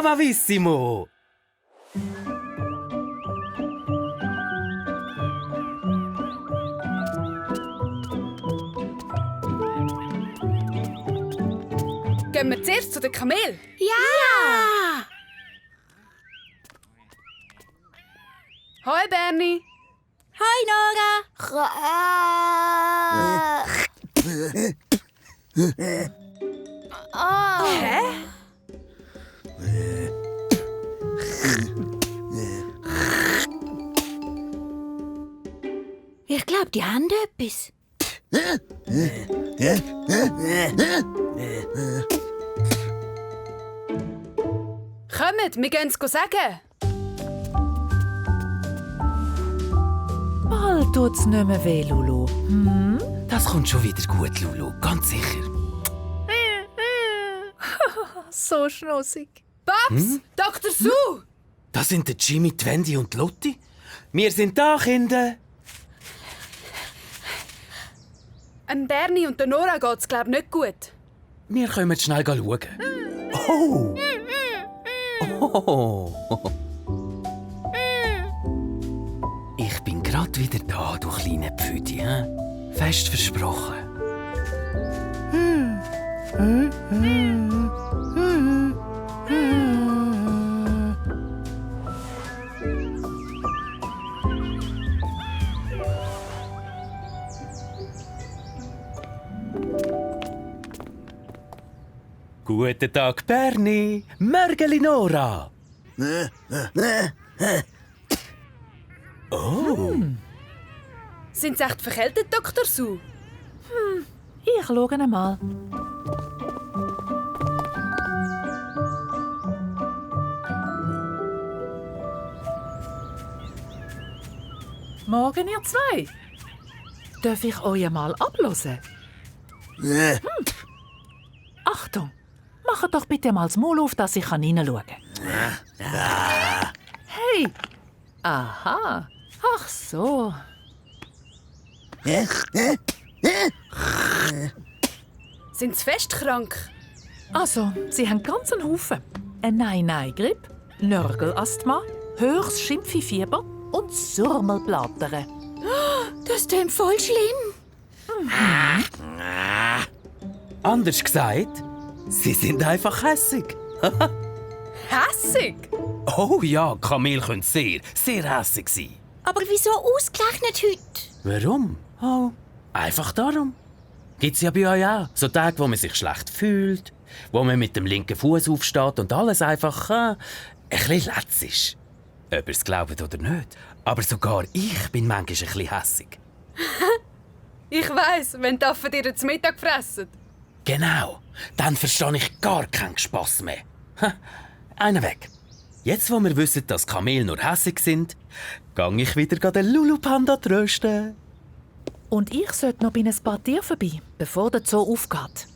bravissimo! Gehen wir zuerst zu den Kamel? Ja! Hoi Bernie! Hoi Nora! Hä? Ich glaube, die haben etwas. Kommt, wir gehen es sagen. Bald tut's nicht mehr weh, Lulu. Das kommt schon wieder gut, Lulu. Ganz sicher. So schnussig. Babs, Dr. Sue! Das sind der Jimmy, die Wendy und die Lotti. Wir sind da, Kinder. Bernie und der Nora geht's, glaube ich, nicht gut. Wir können schnell schauen. Oh! Oh! Ich bin grad wieder da, du kleine Pfüdi. Fest versprochen. Guten Tag, Bernie. Mörgeli Nora. Oh. Sind sie echt verkältet, Dr. Sue? Ich schaue mal. Morgen, ihr zwei. Darf ich euch mal abhören? Achtung! Macht doch bitte mal das Maul auf, dass ich hineinschauen kann. Hey! Aha! Ach so. Sind sie fest krank? Also, sie haben ganz einen Haufen. Ein Nein-Nein-Grippe, Nörgelasthma, höchstes Schimpfi-Fieber und Surmelblattern. Das klingt voll schlimm. Anders gesagt, sie sind einfach hässig. Hässig? Oh ja, Kamel können sehr hässig sein. Aber wieso ausgerechnet heute? Warum? Oh, einfach darum. Gibt's ja bei euch auch. So Tage, wo man sich schlecht fühlt, wo man mit dem linken Fuß aufsteht und alles einfach ein bisschen letz ist. Ob ihr es glaubt oder nicht. Aber sogar ich bin manchmal ein bisschen hässig. Ich weiss, wenn die Affen dir zum Mittag fressen. Genau, dann verstehe ich gar keinen Spass mehr. Einer weg. Jetzt, wo wir wissen, dass Kamele nur hässig sind, gehe ich wieder den Lulu-Panda trösten. Und ich sollte noch bei ein paar Tieren vorbei, bevor der Zoo aufgeht.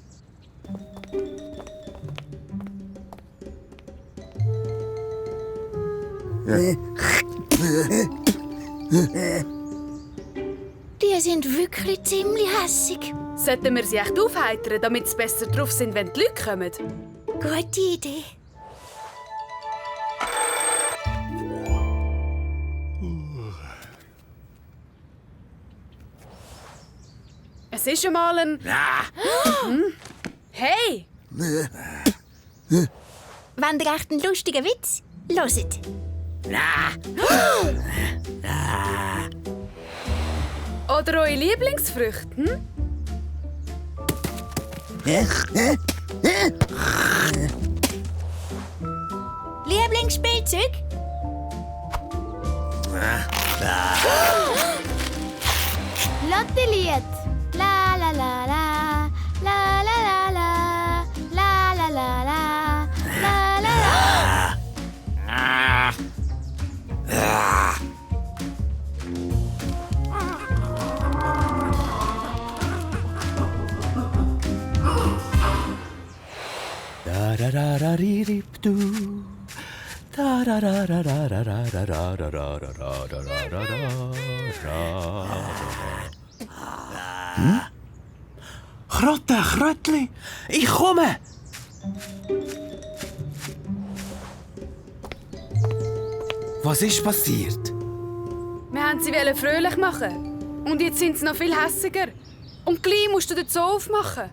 Die sind wirklich ziemlich hässig. Sollten wir sie echt aufheitern, damit sie besser drauf sind, wenn die Leute kommen? Gute Idee. Es ist einmal ein... Hey! Wenn ihr echt einen lustigen Witz hört. Oder eure Lieblingsfrüchte? Lieblingsspielzeug? Lottelied. La la la la. La la la la. La la la la. La la la. Da-da-da-da-di-dip-du. Krotte, Krötli, ich komme! Was ist passiert? Wir wollten sie fröhlich machen. Und jetzt sind sie noch viel hässiger. Und gleich musst du den Zoo aufmachen.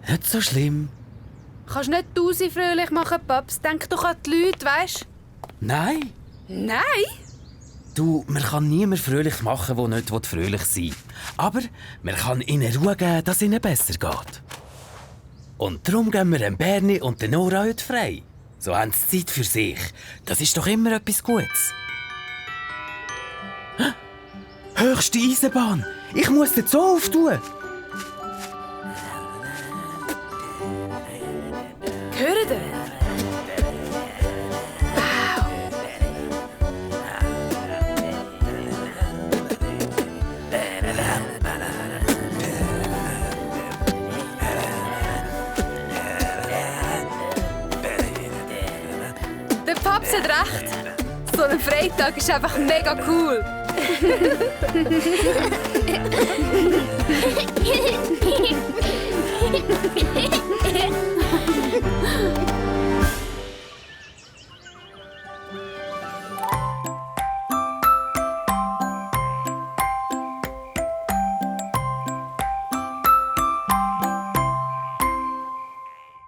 Nicht so schlimm. Kannst nicht du sie fröhlich machen, Paps? Denk doch an die Leute, weisst? Nein. Nein? Du, man kann niemand fröhlich machen, der nicht fröhlich sein will. Aber man kann ihnen Ruhe geben, dass es ihnen besser geht. Und darum geben wir dem Bernie und der Nora heute frei. So haben sie Zeit für sich. Das ist doch immer etwas Gutes. Hä? Höchste Eisenbahn! Ich muss den Zoo auftun! Hört ihr? Der Paps hat recht. So ein Freitag ist einfach mega cool. Hehehehe